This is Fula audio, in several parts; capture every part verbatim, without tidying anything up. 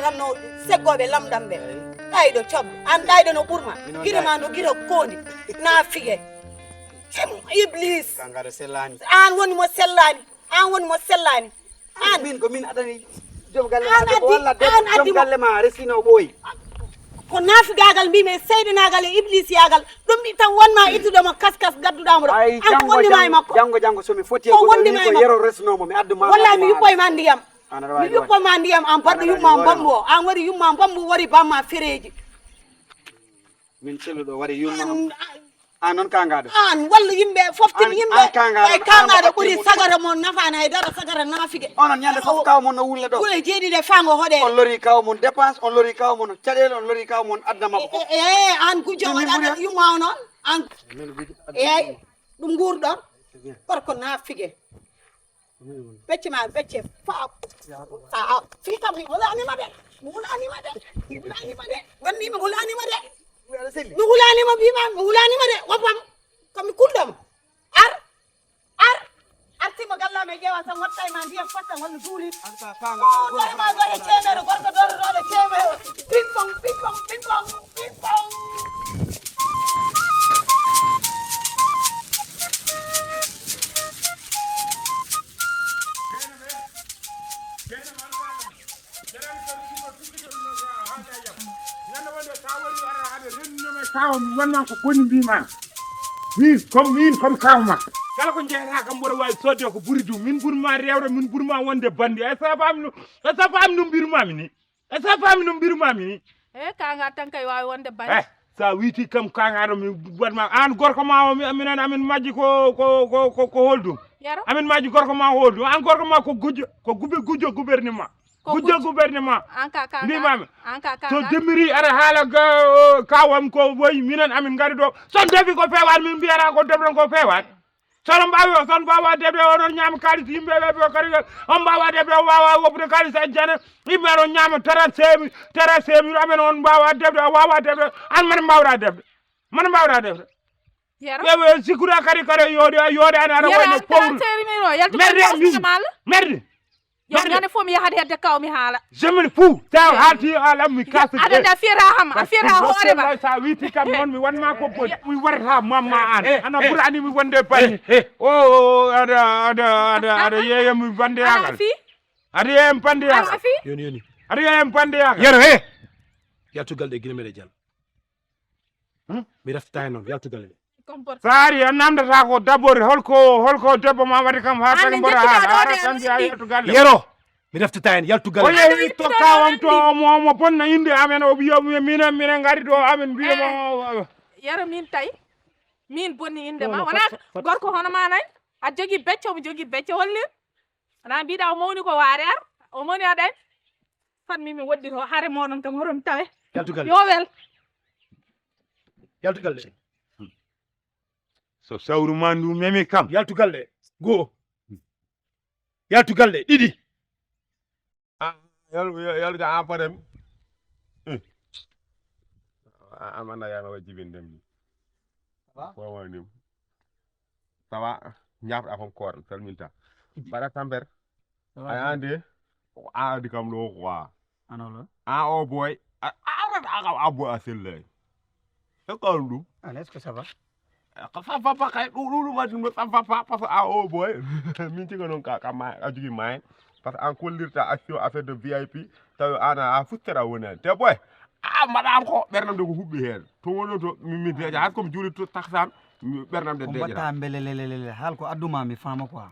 Tan no seggooɓe lamɗam ɓe. Ɗayɗo cob. An ɗayɗo no ɓurma. Gire ma no gira kondi. Na fige. Iblis. Kangara sellani. An woni mo sellani. An woni mo sellani. An. Min ko min adani joom galle ma debbo walla debbo joom galle ma resino ɓooyi. Ko naafigaagal mbimi e seyɗinaagal e iblisiyagal. Ɗum ɗi tan wonma ittude mo kaskas gadduɗa mo ɗo. Ay, an ko wonde ma e makko. Janngo janngo so mi foti e goɗɗo ni ko yero resno mo mi addu ma. Wallahi mi yuppoy ma ndiyam. Mi yuppo ma ndiyam an barɗo yumma mbambo o. An wari yumma mbambo wari bamma fereji. Min celluɗo wari yumma. An noon kangaɗo. An walla yimɓe foftin yimɓe. Ay kangaɗo ɓuri sagara mo nafani hay dara sagara nafike. Onon ñande fof kaw mon no wulla ɗo. Ɓure jeeɗiɗe fango hoɗe. On lori kaw mon dépense, on lori kaw mon caɗele, on lori kaw mon adna makko. E an gujjo waɗa yumma o noon. An eyyi ɗum guurɗon. Gorko nafike. Becce ma becce fa. Fi kam mi hulanima de. Mi hulanima de. Mi hulanima de. Gandimi hulanima de. Mi hulanima mbima mi hulanima de. Wopam. Komi kulɗoma. Ar. Ar. Artimo gallama e ƴeewa tan watta e ma ndiyam fatta walla duuli. Ɗoyma gore teemere gorko dorotoɗo teemere. Ping pong ping pong ping pong ping pong. Kawa mi wonma ko boni mbima. Min comme min comme kawa ma. Kala ko jeeyata kam mboɗo wawi sodde ko ɓuri ɗum. Min ɓurma rewde min ɓurma wonde bandi. Ay sa fami ɗum. Ay sa fami ɗum mbirmami ni. Ay sa fami ɗum mbirmami ni. E kanga tan kay wawi wonde bandi. Eh, sa witi kam kangaɗo mi waɗma an gorko ma o minen amin majji ko ko ko ko holɗum. Amin majji gorko ma holɗum an gorko ma ko gujjo ko gubbe gujjo gouvernement. Gujjo gouvernement. Mbimami so demmiri aɗa haala kawam ko woyi minen amin ngari ɗo son defi ko fewan min mbiyata ko defɗon ko fewan. Sono mbawi o son mbawa defde oɗon ñaama kalis yimɓe ɓe ɓe kadi on mbawa defde o wawa woppude kalis a jana yimɓe aɗon ñaama tara seemi tara seemi amen on mbawa defde o wawa defde an mane mbawɗa defde mane mbawɗa defde. Ɓeɓe sikkuɗa kadi kadi yooɗi a yooɗani aɗa wayno powru. Merde merde. Yo ñande fof mi yahata hedde kaw mi haala. Jamais fou taw haalti alam mi kasa. Aɗa nda fiyata ham a fiyata hoore ma. Sa witi kam noon mi wanma ko boni mi warata mamma an ana ɓurani mi wonde bani. O aɗa aɗa aɗa aɗa yeeya mi bandeyagal. Aɗa yeeya mi bandeyagal. Yoni yoni. Aɗa yeeya mi bandeyagal. Yero he. Yaltugal ɗe guine meɗe jal. Mi reftata hen noon yaltugal ɗe. Sa ari a namdata ko dabori holko holko debbo ma waɗi kam ha tan mboɗo haala ara tan mbiya yetto galle. Yero mi reftata hen yaltugal. O yehi to kawam to omo omo bonna inde amen o wiya minen minen ngari ɗo amen mbiyamo. Yero min tawi min bonni inde ma wona gorko hono ma nay a jogi becco omo jogi becco hollin wona mbiɗa o mawni ko waare ar o mawni aɗa en. Fan mi mi woddito hare moɗon kam hoɗon tawe. Yaltugal yo wel. Yaltugal ɗe. So sawru ma ndu memi kam. Yaltugal ɗe goo. Yaltugal ɗe ɗiɗi. Yalga a parem. Amana yana wa jibindem ni. Wawa nim. Sawa ñafɗa kon koor salminta. Mbaɗa tamper. Ay ande ko aadi kam ɗo quoi. Anolo a o boy a arata akam abbo a sellay. E kawlu ɗum. An est ce que ça va? Ko ça va pas kay ɗum ɗum ɗum addi ɗum ça va pas parce que a o boy. Min tiga noon ka ka ma a jogi mayen. Parce que an kollirta action affaire de vip tawi ana a futtata woni hen te boy. A mbaɗam ko ɓernam de ko huɓɓi hen to woni to min deja hay comme juuli to taksan. Ɓernam de deja mbata mbelelelelele hal ko adduma mi fama quoi.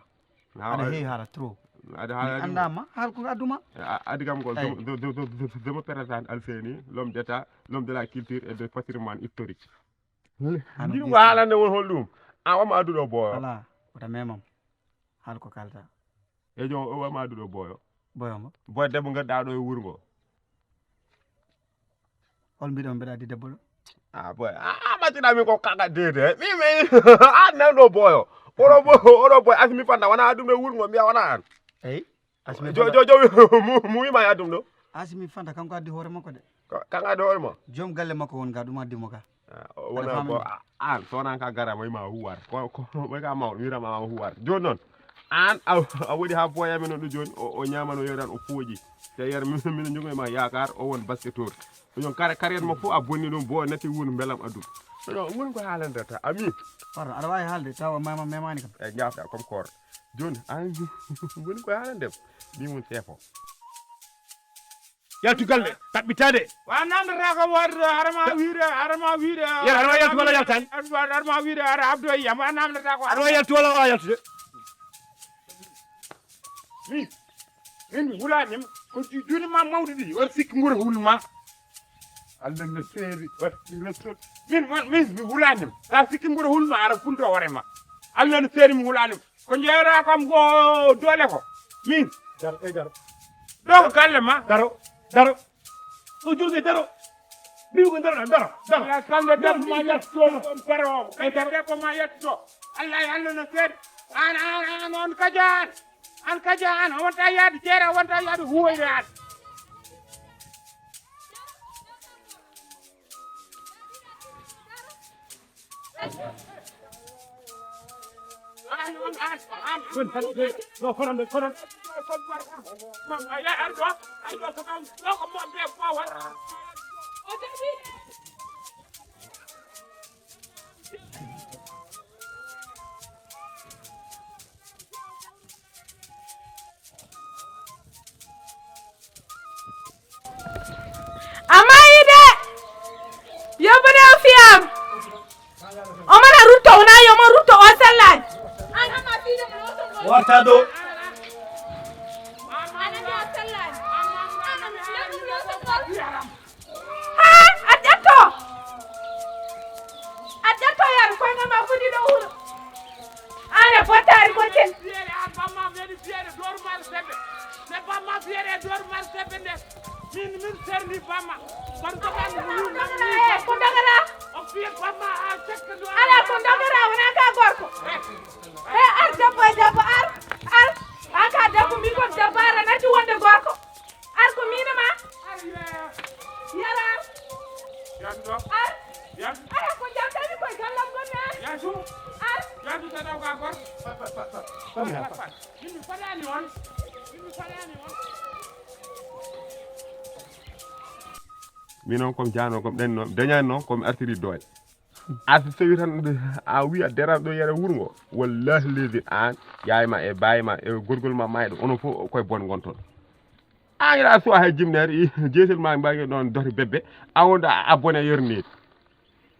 Aɗa heewi haala trop. Aɗa haala andama haala ko adduma. Adi kam ko demo président alfeni l'homme d'état l'homme de la culture et de patrimoine historique. Jiɗi ko haalande won hol ɗum. A wama adduɗo boyo ala wota memam. Haala ko kalta. E jo o wama adduɗo boyo. Boyo ngo boy debbo gaddaɗo e wuuro ngo. Hol mbiɗon mbeɗa addi debbo ɗo. A boy a ɓattinamin ko kaka dede mi mi a nanɗo boyo. Oɗo boy oɗo boy asmi fanda wona addum ɗo wurgo mbiya wona an. Eyi asmi jo jo jo mu wima ya dum ɗo. Asmi fanda kanko addi hoore makko de. Kanko addi hoore ma. Joom galle makko won ga ɗum addi mo ga. Wona ko an sonan ka garama ima huwar ko ko moy ka mawɗo wirama huwar joni noon. An a, a waɗi ha boyami noon ɗo joni, o, o ñamano yeran, o fooƴi. Te yer min, min jogoy ma yakar, o won basketeur. Ɗum kare, kariyat mo fof a bonni ɗum, bo natti wun belam addu. Ɗum woni ko haalande ta, ami. Pardon, aɗa wawi haalde, tawa mama memani kam. E jafta comme koor. Joni, an woni ko haalande. Min won sefo. Yaltu galle, taɓɓitaade. Wa namdata ko wonde, harma wiide, harma wiide. Yal, harma yaltu wala yaltaani? Harma wiide, hara abdo yam, wa namdata ko. Harma yaltu wala wa yaltude? Min, min mi hulaani ma. Ko ju-, juuɗe ma mawɗe ɗi, waɗa sikki ngura hulma. Allah no seeri, waɗa sikki ngura. Min, min, min mi hulaani ma. Sa sikki ngura hulma, ara fulto hoore ma. Allah no seeri mi hulaani ma. Ko jeeraa kam ko doole ko. Min. Daro, e daro. Ɗo ko galle ma. Daro, daro. Ɗo julde daro. Mbiɗo ko daro, daro, daro. Allah kande debbo ma yetto, on paro. Kay debbo ma yetto. Allah e Allah no seeri. An, an, an, on kaja an. An kaja an, a wonta yaade jeere, a wonta yaade huwoyde an. A mayi de. Yobbude o fiyam. O mana rutto, o nayi, o man rutto, o sellani. An amma fiide mo loto mo. Warta ɗo. An andi o sellani. Ha, a ƴetto. A ƴetto yar koyngal ma foti ɗo wuro. An a fottaari ko ten. Fiyere an bamma meɗi fiyere dooru maro sebbe. Ne bamma fiyere dooru maro sebbe nde. Min, min serni bamma. Kono ko bamma min namni. Ko dagara. O fiye bamma a sekka do. Ala ko dagara wona ka gorko. E ar debbo e debbo ar. Ar. An ka debbo min ko debbo ar natti wonde gorko. Ar ko miina ma. Yara. Ar. Ara ko jantani koye gallam gonne ar. Ar. Min mi fadani on. Min mi fadani on. Min on kom jano kom ɗen noon, dañani noon komi artiri doole. A so tawi tan a wiya deran ɗo yere wuro ngo, wallahi leydi an, yaay ma e baay ma e gorgol ma mayɗo, onon fof koye bon ngonton. An ira suwa hay jimneede, jeetel ma mbaagi ɗon dote bebbe, a wonda a bone yernede.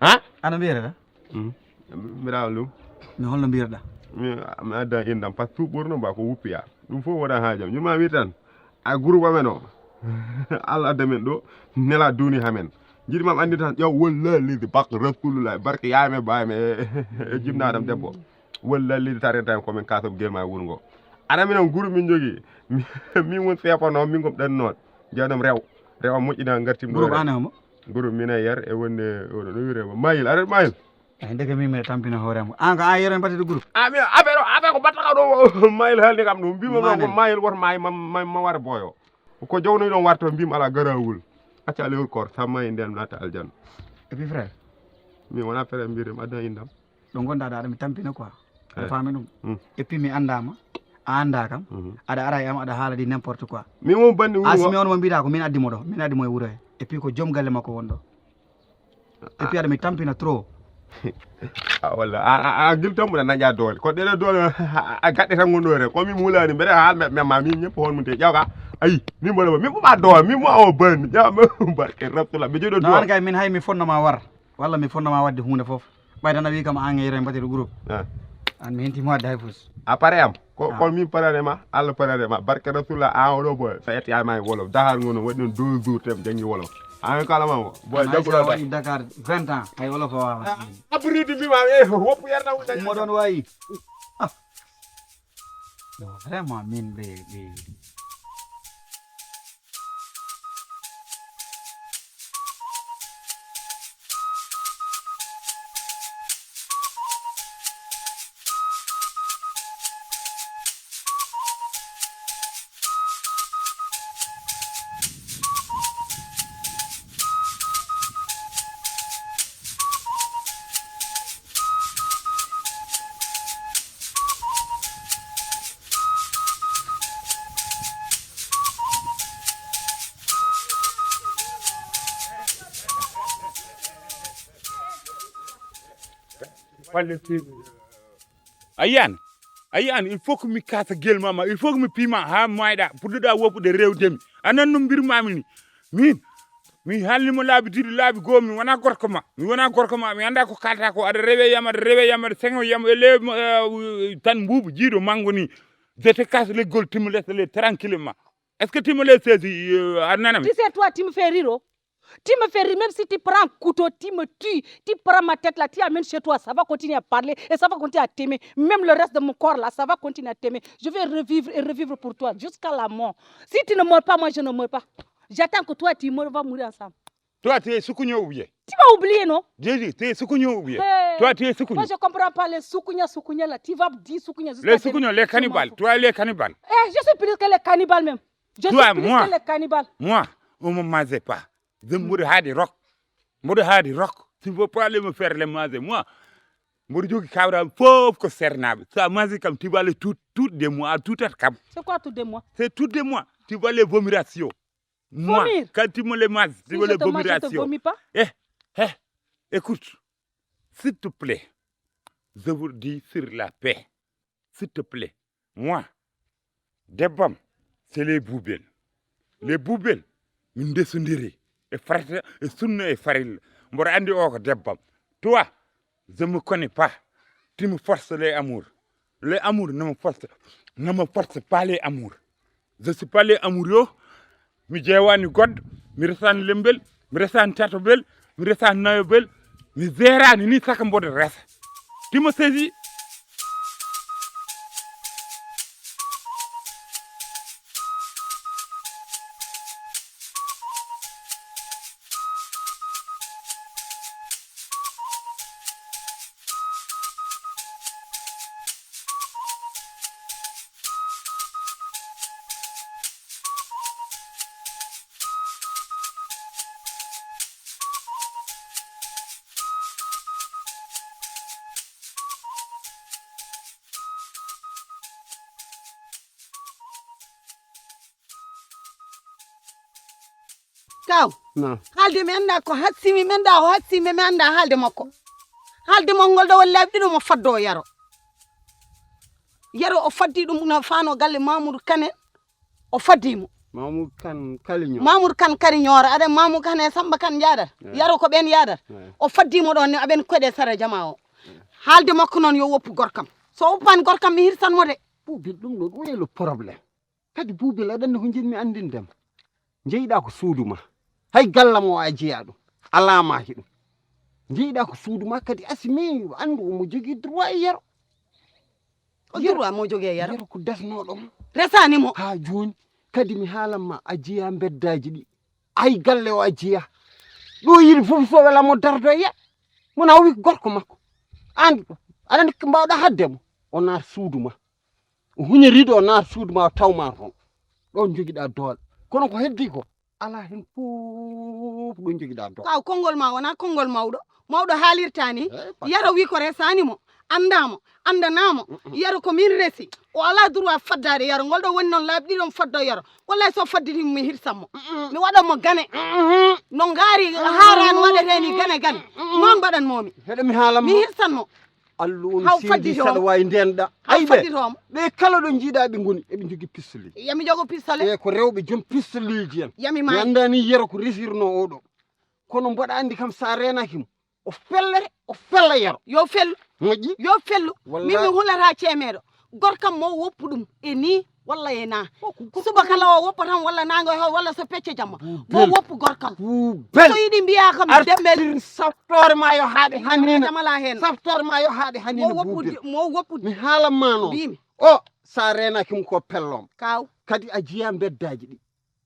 Ha? Ano mbiyetata? Mbiɗa ɗum. Mi holno mbiyetɗa? Mi adda indam par ce que ɓurno mba ko wuppiya. Ɗum fof wona haajam. Yurma wi tan, a groupe amen o. Allah adda men ɗo, nela duuni ha men. Jiɗi mam anndi tan, ƴew wallahi leydi bak rasulullah, barke yaame baame e jibnaɗam debbo. Wallahi leydi ta renta hen komin kasoɓe gelma e wuro ngo. Ana minen groupe min jogi. Min won seefa noon, min gom ɗen noon. Jeyɗam rew. Rewa moƴƴina ngartim ɗo. Groupe an e homo? Groupe min e yer e wonde oɗo no wiyre mo Mayil. Aɗa Mayil? Eyi, ndeke min mbiɗa tampina hoore am. An ko an yero en mbaɗtude groupe? A mi affaire o, affaire ko mbaɗta ka ɗo Mayil haalni kam ɗum. Mbima noon ko Mayil woto Mayil ma, ma, ma wara boyo. Ko jawnoy ɗon warto mbim ala garawol. Acca lewol koor, samma e nden natta aljanna. Et puis frère? Min wona frère mbiyete mi adda indam. Ɗo ngonɗa ɗo aɗa mi tampina quoi. Aɗa faami ɗum? Et puis mi anndama, a annda kam. Aɗa ara e am aɗa haala ɗi n'importe quoi. Min won banni wuro. A simi on mo mbiɗa ko min addi mo ɗo, min addi mo e wuro he. Et puis ko joom galle makko won ɗo. Et puis aɗa mi tampina trop. A walla a a a gil tan mbuɗa naña doole ko ɗeɗo doole a gaɗɗe tan gonɗo re ko min mulani mbeɗa ha mema min ñeppo hon mum te ƴawka ayi min mboɗo min ɓuɓa doole min mo o ban ƴawa barke rabtula ɓe joɗo doole. An kay min hay mi fonnoma war. Walla mi fonnoma wadde hunde fof. Ɓay tan a wi kam an e yero en mbatiri groupe. An mi henti mo wadde hay fus. A pare am. Ko kono min parane ma, Allah parane ma. Barke rasulullah an oɗo boy. Sa yetti ay ma e wolof. Dahar ngono waɗi ɗon deux jours tem jangi wolof. An kala ma mo. Boy jagguɗo waɗi Dakar vingt ans hay wolof o wawa. Abridi mbima e woppu yerna wonda. Mo ɗon wayi. Vraiment min ɓe ɓe. Falle seydi. A yiyan, a yiyan, il faut que mi kasa gel mama, il faut que mi pima ha mayɗa, puɗɗoɗa wopude rewdemi. A nan no mbirmami ni. Min, mi halnimo laabi ɗiɗi, laabi goo, mi wona gorko ma. Mi wona gorko ma, mi anda ko kalta ko. Aɗa rewe yam, aɗa rewe yam, aɗa seŋo yam e le, eh, tan mbubu jiiɗo mango ni. Je te casse les gueules, tu me laisses aller tranquillement. Est-ce que tu me laisses saisir, euh, a nanami? Tu sais, toi, tu me fais rire, oh. Tu me fais rire, même si tu prends un couteau, tu me tues, tu prends ma tête là, tu amènes chez toi, ça va continuer à parler et ça va continuer à t'aimer. Même le reste de mon corps là, ça va continuer à t'aimer. Je vais revivre et revivre pour toi jusqu'à la mort. Si tu ne meurs pas, moi je ne meurs pas. J'attends que toi, tu meurs, on va mourir ensemble. Toi, tu es sucugno ou bien? Tu vas oublier, non? Je dis, tu es sucugno ou bien? Hey, toi, tu es sucugno. Moi, je comprends pas les sucugna, sucugna là. Tu vas dire sucugna jusqu'à... Les sucugno, les cannibales. Toi, les cannibales. Eh, je suis plus que les cannibales même. Je suis plus que les cannibales. Moi, on me mangeait pas. Je mboɗo haadi rok. Mboɗo haadi rok. Tu ne peux pas aller me faire les manger. Moi, mboɗo jogii kawral fof ko sernaɓe. Ça mange comme tu vas les tout, tout de moi, tout at kam. C'est quoi tout de moi? C'est tout de moi. Tu vas les vomiration. Moi, quand tu me les manges, tu vas les vomiration. Si je te mange, je te vomis pas? Eh, eh, écoute, s'il te plaît, je vous dis sur la paix, s'il te plaît, moi, debbam, c'est les buubel. Les buubel, min ndesondiri e farata, e sunna, e farilla. Mboɗo anndi o ko debbam. Toi, je me connais pas. Tu me forces les amours. Les amours ne me forcent, ne me forcent pas les amours. Je suis pas les amours yo. Mi jeewani goɗɗo, mi resani lembel, mi resani tatobel, mi resani nayobel, mi jeerani ni saka mboɗo resa. Tu me saisis? Kaw, haalde mi annda ko hassimi, mi annda ko hassimi, mi annda haalde makko. Haalde makko ngol ɗo won laabi ɗiɗo mo faddo o Yero. Yero o faddi ɗum no fano galle Mamoudou Kane, o faddi mo. Mamoudou Kane Kaliñooro. Mamoudou Kane Kaliñooro, aɗa Mamoudou Kane e Samba Kane njaadata. Yero ko ɓen njaadata. O faddi mo ɗon ni aɓen koɗe sara jama o. Haalde makko noon yo woppu gorkam. So woppani gorkam mi hirsan mo de. Buubil ɗum ɗo, où est le problème? Kadi buubil aɗa anndi ko njiɗmi anndindema. Njeyɗa ko suudu ma. Hay galla mo a jeyaa ɗum. Alaa ma hiɗum. Njeyɗa ko suudu ma kadi asimi anndu omo jogii droit e Yero. O droit mo jogii e Yero? Yero ko desnooɗo mo. Resaani mo. Haa jooni kadi mi haalan ma a jeyaa mbeddaaji ɗi. Hay galle o a jeyaa. Ɗo yiɗi fof so wela mo dardo e yet. Mo na o wi ko gorko makko. An aɗa anndi ko mbaawɗa haɗde mo. O naar suudu ma. O huñoriiɗo o naar suudu ma o taw ma toon. Ɗon njogiɗa doole. Kono ko heddi ko alaa heen fof ɗo njogiɗa doole. Kaw konngol ma wonaa konngol mawɗo. Mawɗo haalirta ni. Yaro wi ko resaani mo. Anndaa mo. Anndanaa mo. Yaro ko min resi. O alaa droit faddaade Yaro. Ngol ɗo woni noon laabi ɗiɗi omo faddo Yaro. Wallahi so fadditi mo mi hirsan mo. Mi waɗan mo gane. No ngaari haaraani waɗetee ni gane gane. Noon mbaɗan mo mi. Heɗo mi haalan mo. Mi hirsan mo. Allu on seedi saɗa waawi ndeenɗa. Ay ɓe ɓe kala ɗo njiiɗaa ɓe ngoni eɓe njogii pistolet. Yami jogo pistolet. E ko rewɓe jom pistoleeji en. Yami maayi. Mi anndaa ni Yero ko resirnoo oo ɗo. Kono mboɗa anndi kam so a reenaaki mo o fellere o fella Yero. Yo fellu. Moƴƴi. Yo fellu. Min mi hulataa ceemeeɗo. Gorkam mo woppu ɗum e nii walla e naa. Suba kala o woppa tan walla naango e hoore walla so pecce jamma. Mo woppu gorkam. So yiɗi mbiyaa kam dembel. Artir saftoore ma yo haaɗe hannina. Jamala heen. Saftoore ma yo haaɗe hannina. Mo woppu. Mo woppu. Mi haalan ma noon. Mbimi. O so a reenaaki mo ko pellom. Kaw. Kadi a jiyaa mbeddaaji ɗi.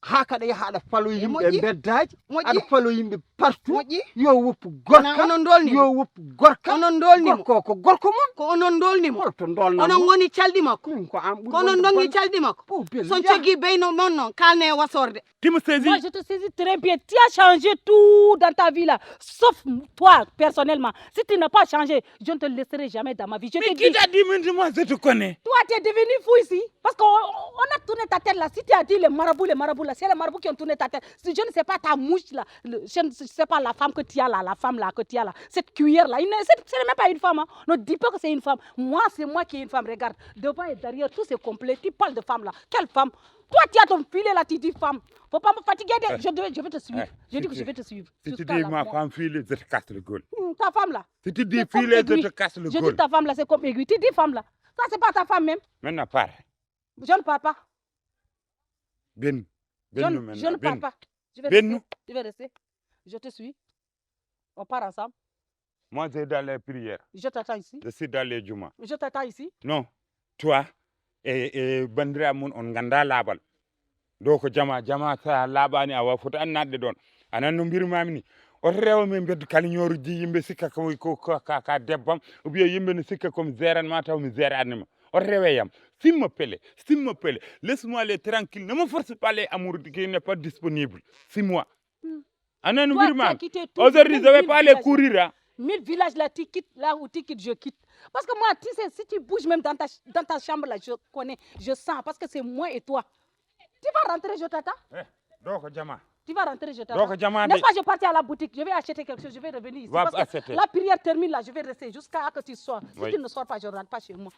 Haa kaɗa yaha aɗa falo yimɓe mbeddaaji, aɗa falo yimɓe partout. Moƴƴi. Yo woppu gorka, onon ndolni mo. Yo woppu gorka. Onon ndolni mo. Gorko ko gorko mon. Ko onon ndolni mo. Holto ndolna mo? Onon ngoni calɗi makko. Min ko an ɓuri. Ko onon ndonni calɗi makko. Son coggi beyno mon noon kalne e wasorde. Tu me saisis? Moi, je te saisis très bien. Tu as changé tout dans ta vie là, sauf toi, personnellement. Si tu n'as pas changé, je ne te laisserai jamais dans ma vie. Je te dis. Mais qui t'a dit maintenant, moi, je te connais? Toi, tu es devenu fou ici. Parce qu'on on a tourné ta tête là. Si tu as dit les marabouts, les marabouts là, c'est les marabouts qui ont tourné ta tête. Si je ne sais pas ta mouche là, le- je ne sais pas la femme que tu as là, la femme là que tu as là, cette cuillère là. Il ne- c'est- Ce n'est même pas une femme, hein. Ne dis pas que c'est une femme. Moi, c'est moi qui ai une femme. Regarde, devant et derrière, tout c'est complet. Tu parles de femme là. Quelle femme? Toi, tu as ton filet là, tu dis femme. Faut pas me fatiguer. De- je, vais- je vais te suivre. Je dis que je vais te suivre. Si tu dis ma femme filet, je te casse le gueule. Hmm, ta femme là. Si tu dis filet, je te casse le gueule. Je dis ta femme là, c'est comme aiguille. Tu dis femme là. Ça, c'est pas ta femme même. Maintenant, pars. Je ne pars pas. Benn. Je ne pars pas. Je vais rester. Je vais rester. Je te suis. On part ensemble. Moi, je suis dans les prières. Je t'attends ici. Je suis dans les juma. Je t'attends ici. Non. Toi, e e bandira mun on ganda labal. Ɗo ko jama, jama sa laaɓaani a wa foti annatde ɗon. Anan no mbirmami ni. Oto rewa min mbeddu kala ñooruji yimɓe sikka ko ko ka, ka debbam. Ou bien yimɓe no sikka ko mi zeran ma taw mi zeranima. Oto rewe yam. Simma pele, simma pele. Laisse-moi aller tranquille. Ne me force pas les amours qui n'est pas disponible. Six mois. Anan no mbirmami. Aujourd'hui je vais pas aller courir. Mille villages là, tu quittes, là où tu quittes, je quitte. Parce que moi, tu sais, si tu bouges même dans ta, dans ta chambre là, je connais, je sens, parce que c'est moi et toi. Tu vas rentrer, je t'attends. Eh, ɗo ko jama. Tu vas rentrer, je t'attends. Ɗo ko jama. N'est-ce pas, je partais à la boutique, je vais acheter quelque chose, je vais revenir ici. Parce que la prière termine là, je vais rester jusqu'à que tu sors. Si tu ne sors pas, je ne rentre pas chez moi.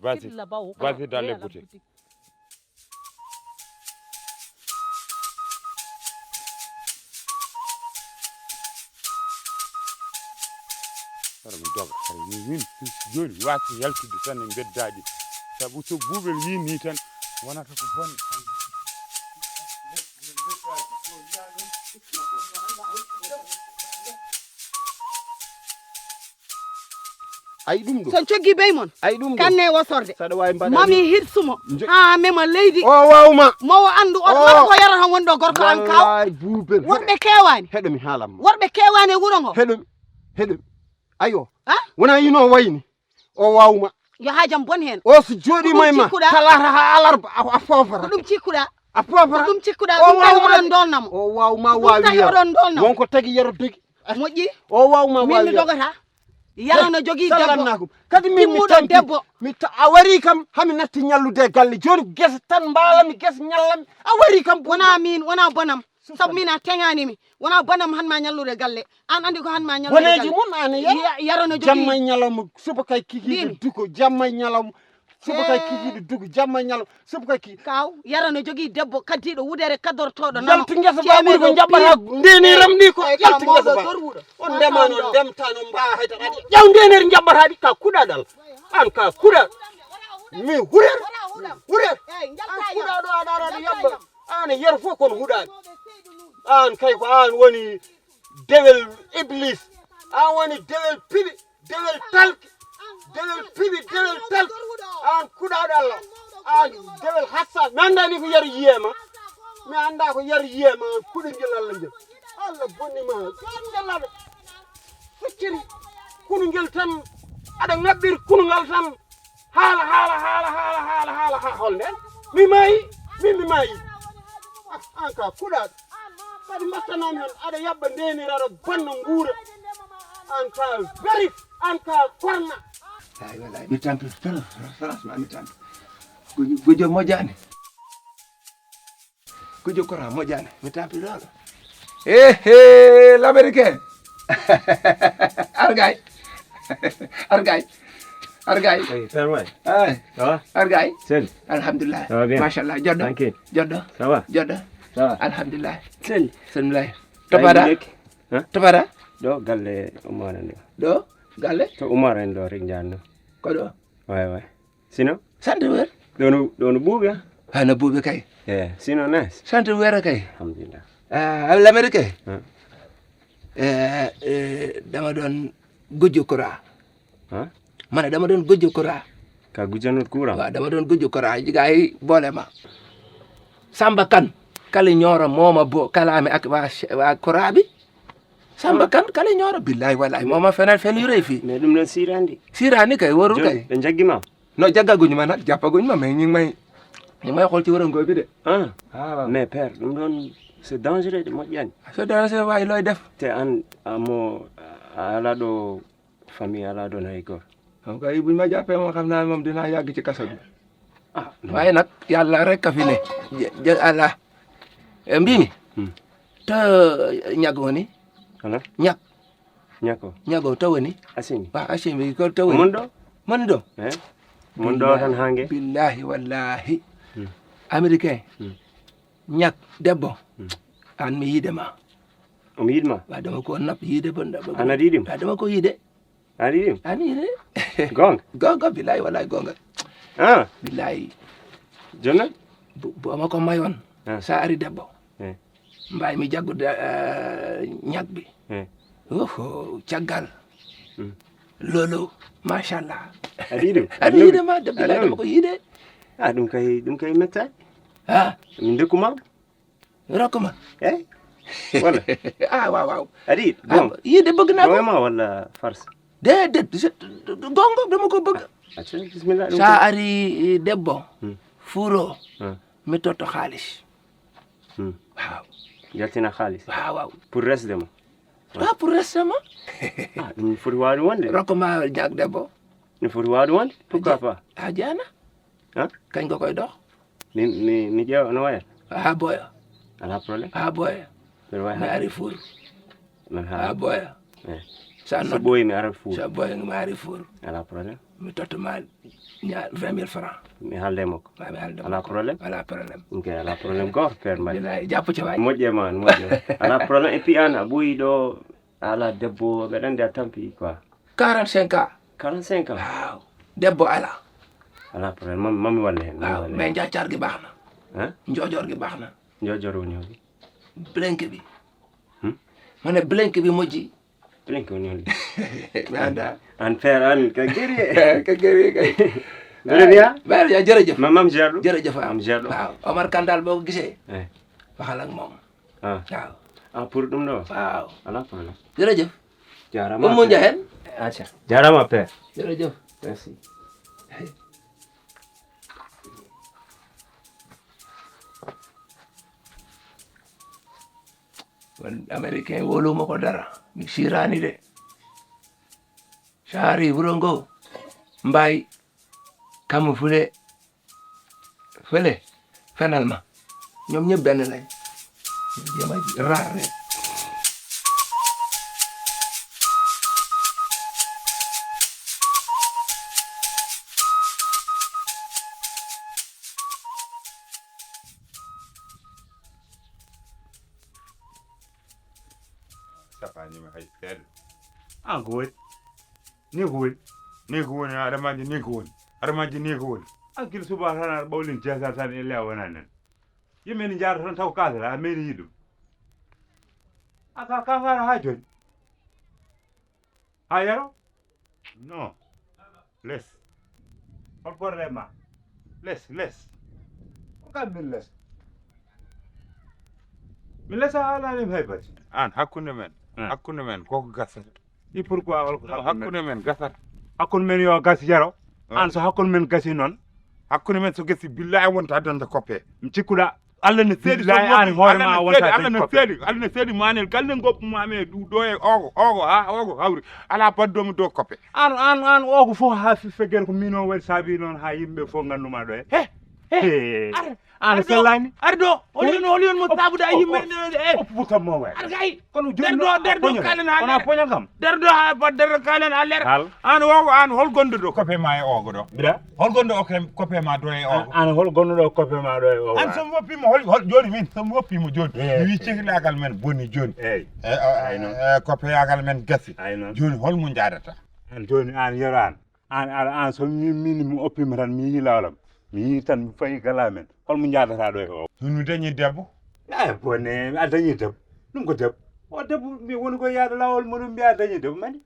Vas-y. Quitte là-bas au camp, vas-y dans les boutiques. Hara mi doga, hara mi min jooni mi waasi yaltude tan e mbeddaji. Sabu so buubel yi ni tan wonata ko bonde. Ay ɗum ɗo. Son coggi bey mon. Ay ɗum ɗo. Kanne wosorde. Saɗa wawi mbaɗa mami hit sumo. Ha mema leydi. O wawma. Mowo andu on. Ko yarata wonɗo gorko an kaw. Wallahi buubel. Worɓe kewani. Heɗo mi haalam ma. Worɓe kewani e wuro ngo. Heɗo mi. Heɗo mi. Ayo. Ha? Wona yino wayni. O wawma. Yo hajam bon hen. O so joɗima e ma talata ha alarba a fofata. Ko ɗum cikkuɗa? A fofata. Ko ɗum cikkuɗa? Ɗum tawi oɗon dolnamo. O wawma wawi. Ɗum tawi oɗon dolnamo. Wonko tagi yero dogi. Moƴƴi. O wawma wawi. Min mi dogata. Yaro no jogii debbo. Kadi min mi tampi. Debbo. Mi ta a wari kam hami natti ñallude e galle joni gesa tan mbaalami gesa ñallami a wari kam. Wona min wona bonam. Sabu min a teŋani mi wona bonam han ma ñallude galle. An andi ko han ma ñallude galle. Boneji mun an e yaro. Yaro no jogii. Jamma e ñalawma suba kay kikiɗe duko jamma e ñalawma. Suba kay kikiɗe duko jamma e ñalawma suba kay ki. Kaw yaro no jogii debbo kaddiɗo wudere kadortoɗo nano. Yaltu ngesa ba ɓuri ko jaɓɓata ndeniram ndi ko yaltu ngesa ba. On ndemano ndemtano mbawa hayta kadi ƴaw ndeneri jaɓɓata ɗi ka kuɗaɗal. An ka kuɗa mi hurer hurer. An kuɗaɗo aɗa ara aɗa yaɓɓa. An e yer fof kono huɗani. An kay ko an woni dewel iblis. An woni dewel piɓi dewel talki. Dewel piɓi dewel talki. An kuɗaɗo allah. An dewel hassa mi andani ko yar yiyema. Mi anda ko yar yiyema an kuɗo ngel allah ngel. Allah bonnima jonnde laɓe. Fecciri kunungel tan. Aɗa ngaɓɓir kunungal tan. Haala haala haala haala haala haala ha holnden mi maayi. Min mi maayi. An ka kuɗaɗo kadi mbattanami hen aɗa yaɓɓa ndenir aɗa bonna nguura. An ka verif an ka korna. Ay walay mi tampi. Franchement mi tampi. Gujo moƴƴani. Ko jokkora moƴƴani mi tampitoɗo. Ehe l'américain. Argay. Argay. Argay. Ay tan way. Ay. Awa. Argay. Sel. Alhamdulillah. Ça va bien. Machallah joddo. Tranquille. Joddo. Ça va. Joddo. Ça va. Alhamdulillah. Sel. Alhamdulillah. Topata. Topata. Ɗo galle umara nde. Ɗo galle. To umara en ɗo rek janno. Ko ɗo. Way way. Sino? Sante wer. Ɗo no ɗo no ɓuuɓi ha. Ha no ɓuuɓi kay. Eh, sino nice. Sante wer kay. Alhamdulillah. Ah, l'américain. Eh, eh, dama ɗon gujjo kora. Ha? Mana dama ɗon gujjo kora. Ka gujjanot kura. Wa dama ɗon gujjo kora jiga ay bolema. Samba kan kala ñoro moma bo kala ami ak wa wa korabi. Samba kan kala ñoro billahi wallahi moma fenal fen yure fi. Mais ɗum ɗon sirandi. Sirani kay woru kay. Ɓe jaggima. No jaggaguñu ma nat jappaguñu ma mais ñing may ñing may xol ci wara ngobi de. Ah. Ah. Mais père ɗum ɗon c'est dangereux de moƴƴani. C'est dangereux way loy def. Te an amo ala ɗo famille ala ɗon hay gor. Donc ay buñ ma jappé mo xamna mom dina yag ci kasso bi. Ah, waaye nag, yàlla rek a fi ne. Je- je- ala e mbimi. To ñag woni? Ala? Ñag. Ñako. Ñago to woni? Asini. Wa asini ko to woni? Mon ɗo? Mon ɗo? Eh? Mon ɗo tan hange? Billahi wallahi. Américain. Ñag debbo. An mi yiɗe ma. Omo yiɗ ma? Wa dama ko nap yiɗe bon. Ana yiɗim? Wa dama ko yiɗe. Ani ɗum? Ani ne? Goonga? Goonga, billahi wallahi goonga. Ah. Billahi. Jooni? Bo- booma ko mayon. Ah. Sa ari debbo. Eh. Mbawi mi jaggude eh, ñagbi. Eh. Oho, caggal. Lolo, machallah. Aɗa yiɗi ɗum? Aɗa yiɗe ma debbo? Billahi dama ko yiɗe. Ah, ɗum kay, ɗum kay mettaani. Ha? Min ndokkuma. Rokkuma. Eh? Wala? Ah, waaw waaw. Aɗa yiɗi? Yiɗe bëgg naa ko. Goonga ma wala farce? Déedéet, goonga dama ko bëgg. Acca, bismillah. Sa ari debbo. Furo. Mi totto xaalis. Waaw. Jaltina xaalis? Waaw waaw. Pour resde ma? Pas pour resde ma. Ah, ɗum foti waawde wonde. Rokkuma ñag debbo. Ɗum foti waawde wonde? Pourquoi pas? Ha jaana. Ha? Kañ ko koy dox? Mi mi mi ƴeewa no waya. Ha boya. Ala problème. Ha boya. Mbeɗa wawi mi ari four. Min ha boya. Eh. Sa so noddu ɓooyi mi ara four. Sa boya mi ari four. Ala problème. Mi tottuma ña vingt mille francs. Mi haalde makko. Ma mi haalde makko. Ala problème. Ala problème. Ok, ala problème goto père mbaɗi. Bilaay, jappo ci waay. Moƴƴe ma moƴƴe. Ala problème. Et puis an a ɓooyi ɗo. Ala debbo mbeɗa andi a tampi quoi. Quarante cinq ans. Quarante cinq ans. Waaw. Debbo ala. Ala problème. Mam mami walle hen. Waaw, mais njaccar gi baax na. Hein? Njojor gi baax na. Njojor woni holi? Blank bi. Hmm? Ma ne blank bi mojji. Blank woni holi? Mi anda. An père an ka guerrier. Ka guerrier kay. Mbeɗa wiya? Mbeɗa wiya jërëjëf. Ma mam Gerlo? Jërëjëf. Mam Gerlo. Waaw. Omar Kandal boo ko gisee. Eh. Waxal ak moom. Ah. Waaw. Ah, pour ɗum ɗo? Waaw. Ala problème. Jërëjëf. Jarama. Ɗum mo njahen? Acca. Jarama père. Jërëjëf. Merci. Won américain woluma ko dara. Mi sirani de. Sari wuro ngo. Mbay. Kammu fule. Fële fenal ma. Ñoom ñëpp benn lañ. Jéem a raar rek. Safaanima hay seeɗa. An ko woni? Ni ko woni? Ni ko woni, aɗa majji ni ko woni? Aɗa majji ni ko woni? An kila suba tan aɗa ɓawlin jeesa tan e leya wona nen. Yimɓe ne jaara tan taw kasata a meni yiɗum. Aka kasata ha joni. Ha yaro? Non. Les. Hol golle ma? Les, les. Ko kam min les. Mi lesa ala nim hay bati. An hakkunde men. Hakkunde men koko gasata. I pourquoi hol ko hakkunde men gasata? Hakkunde men yo gas yaro. An so hakkunde men gasi non. Hakkunde men so gasi billahi wonta danda koppe. Mi cikkuɗa. Allah ne seedi. Billahi an hoore ma wonta Allah ne seedi. Allah ne seedi manel galle goppu ma me du do e ogo ogo ha ogo hawri. Ala baddomo do koppe. An an an ogo fo ha fi fegere ko mino wari sabi non ha yimɓe fo ganduma ɗo e. He. He. An sellani. Ari ɗo, holi on, holi on mo sabude a yimɓe e. Oppu tan mo way. Ar kay. Kono joni der ɗo, der ɗo kalen ha. Kono poña kam. Der ɗo ha ba der kalen ha ler. An o an hol gondo ɗo koppe ma e ogo ɗo. Mbiɗa. Hol gondo o koppe ma ɗo e ogo. An hol gondo ɗo koppe ma ɗo e ogo. An somi woppimo hol hol joni min somi woppimo joni. Mi wi cehilagal men boni joni. Eyyi. E koppeyagal men gasi. Joni hol mo jadata? An joni an yero an. An aɗa an so min min mi oppima tan mi yii lawalam mi yii tan mi fayi gala men holmo jadata ɗo e o. Min mi dañi debbo. E bone a dañi debbo. Ɗum ko debbo o debbo mi woni ko yaade lawol muɗum mbiya dañi debbo mani.